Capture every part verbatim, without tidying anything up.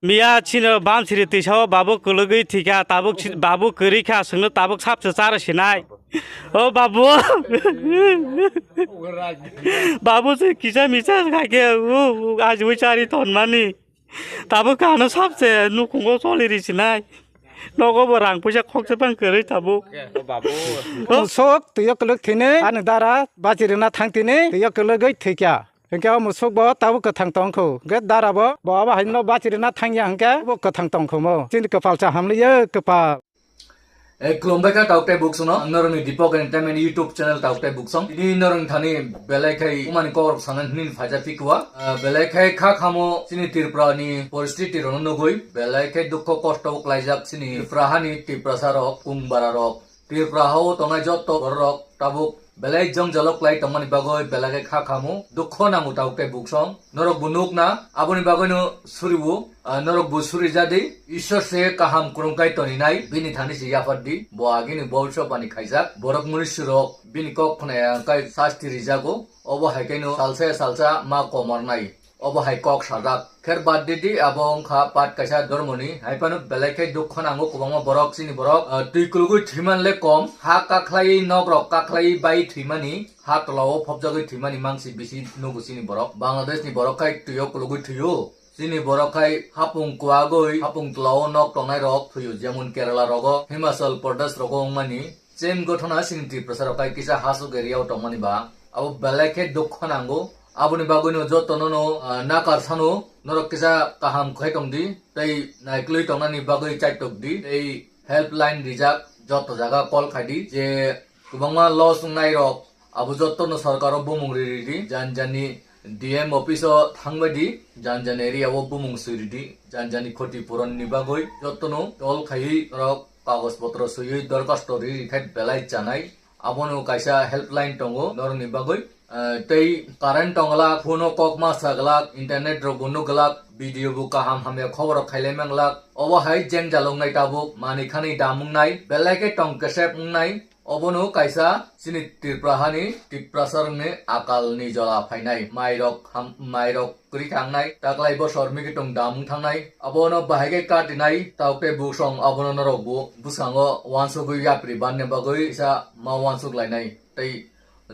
Miya chino bamsiri tisao babu kulugwi thika, tabuk si-, babu kwrwi kha, chwngno tabuk sapse chara sinai. O babu. Babu se kisa misa kha khe, u, u, ajiwi chari tonmani. Tabuk kano sapse nukhungo choli ri sinai. Nogo bo rang puisa khokse bang kwrwi tabuk. Musuk tuyo kuluk thini, ani dara bachirina thang tini, tuyo kulugwi thika. Hingke o musuk bo tabuk kwthang tongkhu. Hingke dara bo, bo abo haino bachirina thangya hingke bo kwthang tongkhu mo. Chini kwpal cha hamliyo kwpal. E, khulumbai kha tauk tei buksong no, ang norokni Deepak Entertainment YouTube channel tauk tei buksong. Tini norokni thani belai khai umani kokrok sana hini phaija phikwa. Ah, belai khai kha khamo chini Tripura ni poristiti rokno nugui, belai khai dukho kosto bo klaijak chini Tripura hani Tiprasa rok, kung bara rok, Tripura hao tongnai jotto bororok tabuk belai jwngjalo klai tongmani bagwi belai khe kha khamu, dukho nango tabuk tei buksong. Norok bo nukna, aboni bagwino suribu, ah, norok bo suri jadi, Ishwar se kaham kwrwngkai toninai, bini thani se yaphardi, bo agini bhobishyot bani khaijak, borok munisirok bini kok khwnaya wngkai sasti rijago, obo hai khaino salsa salsa ma komarnai. Obo hai kok sajak. Kher bad didi abo wngkha pat kaisa dormoni. Hai phano belai khe dukho nango kwbangma borok, chini borok, ah, twi kulugwi thwiman le kom. Ha kakhlaiwi nok rok kakhlaiwi bai thwimani. Ha tola o phobjagwi thwimani mangsi bisi nugo chini borok. Bangladesh ni borok khai twi o kulugwi thwi o. Chini borok khai hapung kwagwi, hapung tola o nok tongnai rok thwi o. Jemon Kerala rogo, Himachal Pradesh rogo wngmani. Same gothona chini Tiprasa rok hai kisa hasuk area o tongmani ba, abo belai khe dukho nango. Aboni bagwino jotono no, ah, nakar sano, norok kisa kaham khai tongdi, tei naikolwi tongnani bagwi chaitok di, tei helpline rijak joto jaga call khai di, je kwbangma loss wngnai rok, abo jotono sorkaro bumung ri ri di, jan jani D M office o thangbai di, jan jani area o bumung swi ri di, jan jani khoti puron ni bagwi jotono call khaiwi norok kagoj potro swiwi dorkhasto ri ri khai belai chanai. Abono kaisa helpline tongo norokni bagwi. Eh, tei current tong glak, phone o kok ma sa glak, internet rok bo nuk glak, video bo kaham hamya khobor rok khailai man glak. Obo hai jeng jalok nai tabuk, mani khani damung nai, belai khe tong kesep wng nai. Obono kaisa chini Tripura hani Tiprasa rokni akal ni jola phainai. Mai rok ham-, mai rok kwrwi kha wngnai, taklai bosor migi tong damung thangnai, abono bahai khe katinai, tauk tei buksong abono norok bo bwskango uansugwi yapri banne bagwi kisa ma uansuk lainai, tei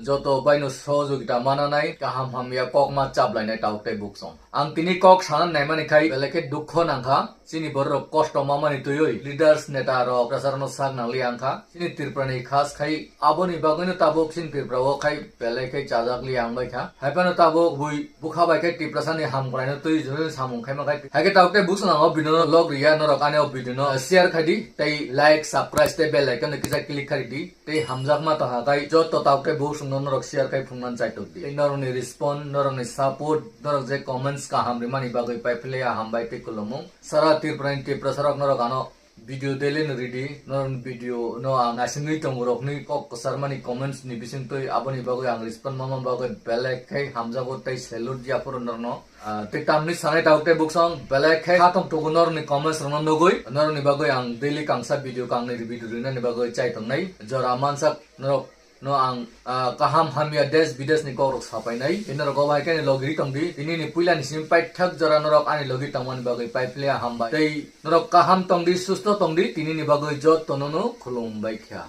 joto baino sohojogita mananai, kaham hamya kok ma chap lainai tauk tei buksong. Ang tini kok sana naimani khai belai khe dukho nangkha, chini borok rok kosto mamani twiwi leaders neta rok prasarno sak nangli angkha, chini Tripura ni khas khai aboni bagwino tabuk chini Tripura o khai belai khe chajak li ang bai kha. Hai phano tabuk bui bukha bai khe Tiprasa ni hamkrai no twi jwnwi samung khai ma khai. Hai khe tabuk tei buksong ang o video no log riya norok ani o video no share khai di tei like, subscribe tei bell icon no kisa click khai di tei hamjakma tongha khai joto tabuk tei buksong no norok share khai phungman chaitok di. Tei norok ni respond, norok ni support, norok je comments kaham rimani bagwi pai philai ya hambai tei khulumung. Sara Tripura ni Tiprasa rok norok ano video daily no ridi, norok video no ang naisingwi tongo rokni kok kwcharmani comments ni bisingtwi, aboni bagwi ang respond mama bagwi belai khe hamjago tei salute ya phuru norokno. Ah, tei tamni sanai tabuk tei buksong belai khe khatong tugo norokni comments rokno nugwi, norokni bagwi ang daily kangsa video kangnwi video rinani bagwi chai tongnai. Jora mansak norok no ang, ah, kaham hamya desh bidesh ni kok rok sapai nai. Tei norok obo hai khe ani logi ri tong di. Tini ni puila ni simi paithak jora norok ani logi tongmani bagwi pai phle hambai. Tei norok kaham tong di, susto tong di. Tini ni bagwi joto no no khulum bai kha.